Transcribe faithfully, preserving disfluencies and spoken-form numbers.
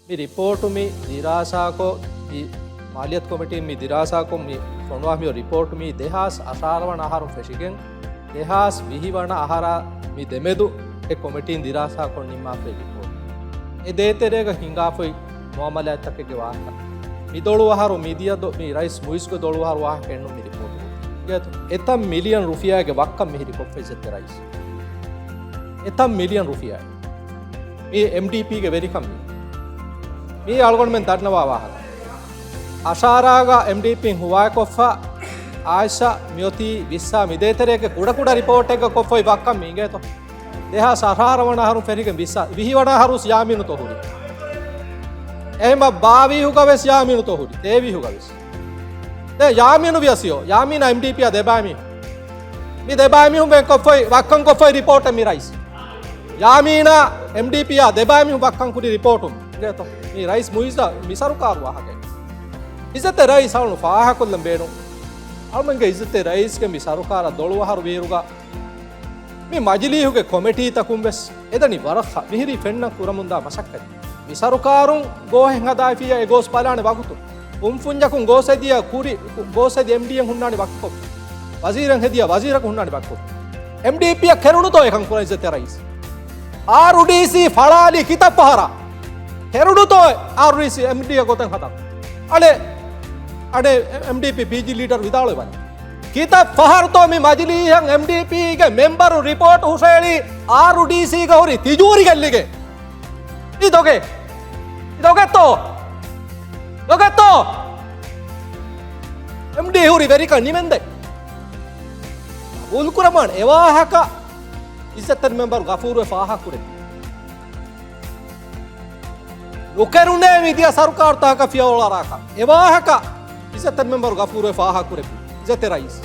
މި ރިޕޯޓު މި ދިރާސާކޮށް، މި މާލިޔަތު ކޮމިޓީން މި ދިރާސާކޮށް މި ފޮނުވާ މި ރިޕޯޓު މީ ދެހާސް އަށާރަ ވަނަ އަހަރުން ފެށިގެން، ދެހާސް ވިހި ވަނަ އަހަރާ މި ދެމެދު އެ ކޮމިޓީން ދިރާސާކޮށް ނިންމާފައި ރިޕޯޓު. އެ ދޭތެރޭގަ ހިނގާފައި މުއާމަލާތްތަކެއްގެ ވާހަކަ. މި ދޮޅު އަހަރު މިދިޔަ ދޮ-، މި ރައީސް މުއިޒްގެ ދޮޅު އަހަރު ވާހަކަ އެންނު މި ރިޕޯޓު. އެތައް މިލިއަން ރުފިޔާގެ ވައްކަން މިހިރި ކޮށްފައި އިއްޒަތްތެރި ރައީސް. އެތައް މިލިއަން ރުފިޔާ. މީ އެމްޑީޕީގެ ވެރިކަން މީ. މީ އަޅުގަނޑުމެން ދަންނަވާ ވާހަކަ. އަށާރާގަ އެމްޑީޕީން ހުވާކޮށްފަ، އާއިޝާ މިއޮތީ ވިއްސާ މިދޭތެރޭގެ ކުޑަކުޑަ ރިޕޯޓެއްގަ ކޮށްފައި ވައްކަން މީގޭތޯ. ދެހާސް އަށާރަ ވަނަ އަހަރުން ފެށިގެން ވިއްސާ، ވިހި ވަނަ އަހަރުސް ޔާމީނުތޯ ހުރި. އެހެންމަ ބާވީހުގަ ވެސް ޔާމީނުތޯ ހުރި. ތޭވީހުގަ ވެސް. ދެ ޔާމީނު ވިޔަސިޔޯ، ޔާމީނާ އެމްޑީޕީއާ ދެބައިމީހުން. މި ދެބައިމީހުން ވެން ކޮށްފައި ވައްކަން ކޮށްފައި ރިޕޯޓެއް މި ރައީސް. ޔާމީނާ އެމްޑީޕީއާ ދެބައިމީހުން ވައްކަން ކުރި ރިޕޯޓުން. އިނގޭތޯ؟ މި ރައީސް މުއިއްޒާ މި ސަރުކާރު ވާހަކައެއް. އިއްޒަތްތެރި ރައީސް އަޅުނު ފާހަކޮށްލަން ބޭނުން. އަޅުމެންގެ އިއްޒަތްތެރި ރައީސްގެ މި ސަރުކާރަށް ދޮޅު އަހަރު ވީއިރުގަ މި މަޖިލީހުގެ ކޮމިޓީތަކުން ވެސް އެދަނީ ވަރަށް ހަ-، މިހިރީ ފެންނަން ކުރަމުންދާ މަސައްކަތެއް. މި ސަރުކާރުން ގޯހެއް ހަދާފިއްޔާ އެ ގޯސް ބަލާނެ ވަގުތު، ކުންފުންޏަކުން ގޯސް އެދިޔަ ކުރި، ގޯސް އެދި އެމްޑީއެއް ހުންނާނެ ވަގުތު، ވަޒީރެއް ހެދިޔަ ވަޒީރަކު ހުންނާނެ ވަގުތު. އެމްޑީޕީއަށް ކެރުނުތޯ އެކަން ކުރަން އިއްޒަތްތެރި ރައީސް؟ އާރުޑީސީ ފަޅާލި ކިތައް ފަހަރާ؟ ކެރުނުތޯ އާރުޑީސީ އެމްޑީއެއް ގޮތަށް ހަދަން؟ އަނެއް، އަނެއް އެމްޑީޕީ ޕީޖީ ލީޑަރު ވިދާޅުވެވަނީ. ކިތައް ފަހަރުތޯ މި މަޖިލީހަށް އެމްޑީޕީގެ މެމްބަރު ރިޕޯޓް ހުށައެޅީ އާރުޑީސީގަ ހުރި ތިޖޫރި ގެއްލިގެން؟ އި ދޮގެއް. އި ދޮގެއްތޯ؟ ދޮގެއްތޯ؟ އެމްޑީ ހުރި ވެރިކަން ނިމެންދެ. ގުލްކުރަމާން އެވާހަކަ އިއްޒަތްތެރި މެމްބަރު ގަފޫރު ފާހަކުރެއް. ނުކެރުނޭ މިދިޔަ ސަރުކާރުތަކަކަށް ފިޔަވަޅު އަރާކަށް. އެވާހަކަ އިއްޒަތްތެރި މެމްބަރު ގަފޫރު ފާހަކުރެއް. އިއްޒަތްތެރި ރައީސް.